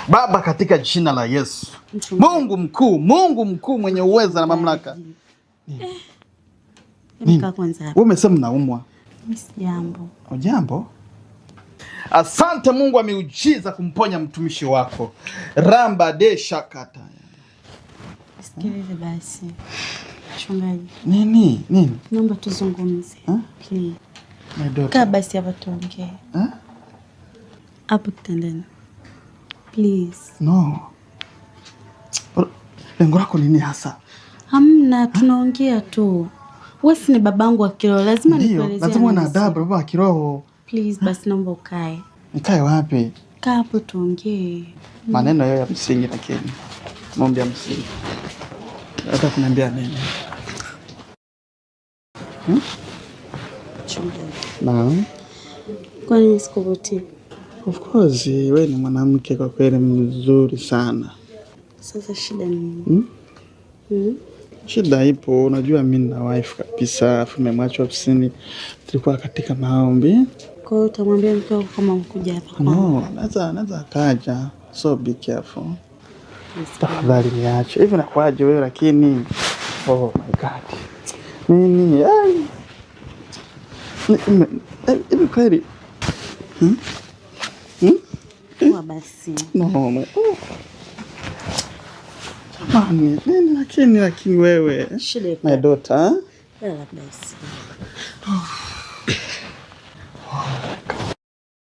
Baba, katika jina la Yesu, Mungu mkuu, Mungu mkuu mwenye uweza na mamlaka. Hebu kaa kwanza hapa. Wewe umesema unaumwa. Mimi sijambo. Ujambo? Asante Mungu wa miujiza kumponya mtumishi wako. Ramba de shakata. Sikilize basi. Mchungaji, Nini? Nini? naomba tuzungumze. Please. My daughter. Kaa basi hapa tuongee. Hapo kitandani. Please. No. Lengo lako nini hasa? Hamna, tunaongea tu. Wewe si ni babangu wa kiroho, lazima Ndio, nikuelezee. lazima uwe na nafsi. adabu baba wa kiroho. Please basi naomba ukae. Nikae wapi? Kaa hapo tuongee. Maneno hayo ya msingi, lakini maombi ya msingi. Hata kuniambia nini? Mchungaji. Naam. Kwani mimi sikuvutii? Of course, wewe ni mwanamke kwa kweli mzuri sana. Sasa shida ni nini? Hmm? Hmm? Shida ipo, unajua mimi nina wife kabisa, afu nimemwacha ofisini, tulikuwa katika maombi. Kwa hiyo utamwambia mke wako kama umekuja hapa kwangu? No, anaweza akaja. So be careful. Tafadhali niache. Hivi nakuaje wewe lakini? Oh my God. Nini? Ai. Hivi kweli? Hmm? Hmm? Poa basi. No, no. Oh. Jamani, nini lakini wewe? Shida iko My daughter. Lala basi.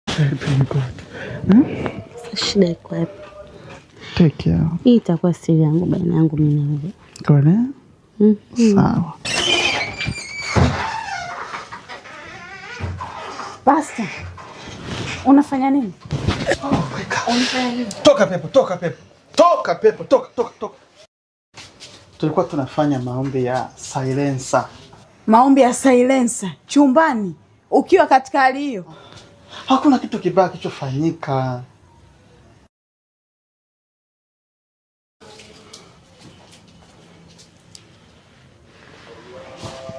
Thank God. Hmm? Sasa shida iko wapi? Take care. Hii itakuwa siri yangu baina yangu mimi na wewe. Kone? Mm. Sawa. Pasta, unafanya nini? Oh my God. Toka pepo, toka pepo. Toka pepo, toka, toka, toka. Tulikuwa tunafanya maombi ya silencer. Maombi ya silencer chumbani ukiwa katika hali hiyo? Hakuna kitu kibaya kilichofanyika.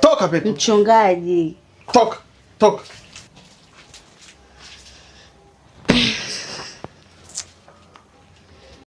Toka pepo. Mchungaji. Toka, toka.